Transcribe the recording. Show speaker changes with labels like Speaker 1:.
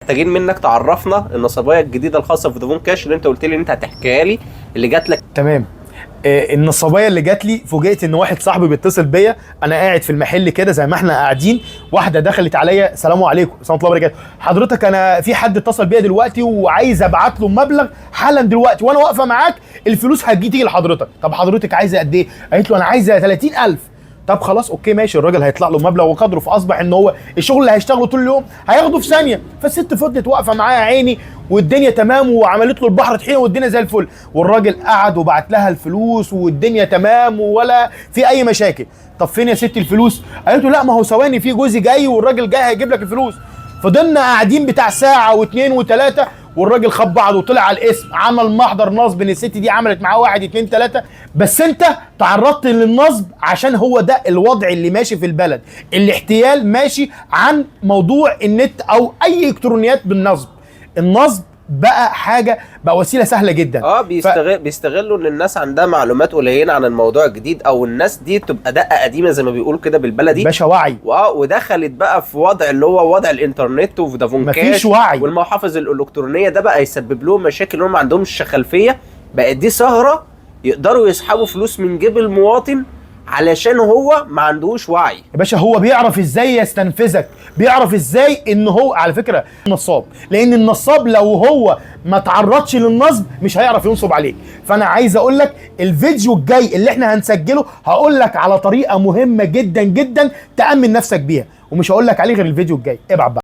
Speaker 1: محتاجين منك تعرفنا النصبايه الجديدة الخاصة بفودافون كاش اللي انت قلت لي ان انت هتحكيها لي، اللي جات لك.
Speaker 2: تمام. النصابيه اللي جات لي، فوجئت ان واحد صاحبي بيتصل بيا، انا قاعد في المحل كده زي ما احنا قاعدين، واحدة دخلت عليا: السلام عليكم ورحمة الله وبركاته، حضرتك انا في حد اتصل بيا دلوقتي وعايز ابعت له مبلغ حالا دلوقتي وانا واقفة معاك، الفلوس هتجي تيجي لحضرتك. طب حضرتك عايزه قد ايه؟ قالت له انا عايزه 30000. طب خلاص okay ماشي، الراجل هيطلع له مبلغ وقدره، فاصبح ان هو الشغل اللي هيشتغله طول اليوم هياخده في ثانيه. فالست فضلت واقفة معاه يا عيني، والدنيا تمام، وعملت له البحر طحينه والدنيا زي الفل، والراجل قعد وبعت لها الفلوس والدنيا تمام ولا في اي مشاكل. طب فين يا ستي الفلوس؟ قالت له لا ما هو ثواني، في جوزي جاي والراجل جاي هيجيب لك الفلوس. فضلنا قاعدين بتاع ساعة واثنين وثلاثه، والراجل خد بعضه وطلع على الاسم، عمل محضر نصب ان الست دي عملت معاه 1 2 3. بس انت تعرضت للنصب عشان هو ده الوضع اللي ماشي في البلد، الاحتيال ماشي عن موضوع النت او اي الكترونيات بالنصب. النصب بقى حاجه، بقى وسيلة سهلة جدا.
Speaker 1: اه، بيستغلوا ان الناس عندها معلومات قليله عن الموضوع الجديد، او الناس دي تبقى دقه قديمة زي ما بيقولوا كده بالبلدي.
Speaker 2: باشا وعي.
Speaker 1: ودخلت بقى في وضع اللي هو وضع الانترنت وفودافون
Speaker 2: مفيش
Speaker 1: كاش
Speaker 2: وعي.
Speaker 1: والمحافظ الالكترونيه، ده بقى يسبب لهم مشاكل هم ما عندهمش خلفية. بقت دي سهره يقدروا يسحبوا فلوس من جيب المواطن علشان هو ما عندهوش وعي.
Speaker 2: يا باشا هو بيعرف ازاي يستنفذك، بيعرف ازاي ان هو على فكرة نصاب، لان النصاب لو هو ما تعرضش للنصب مش هيعرف ينصب عليك. فانا عايز اقول لك الفيديو الجاي اللي احنا هنسجله هقول لك على طريقه مهمة جدا جدا تامن نفسك بيها، ومش هقول لك عليه غير الفيديو الجاي. ابعت بقى.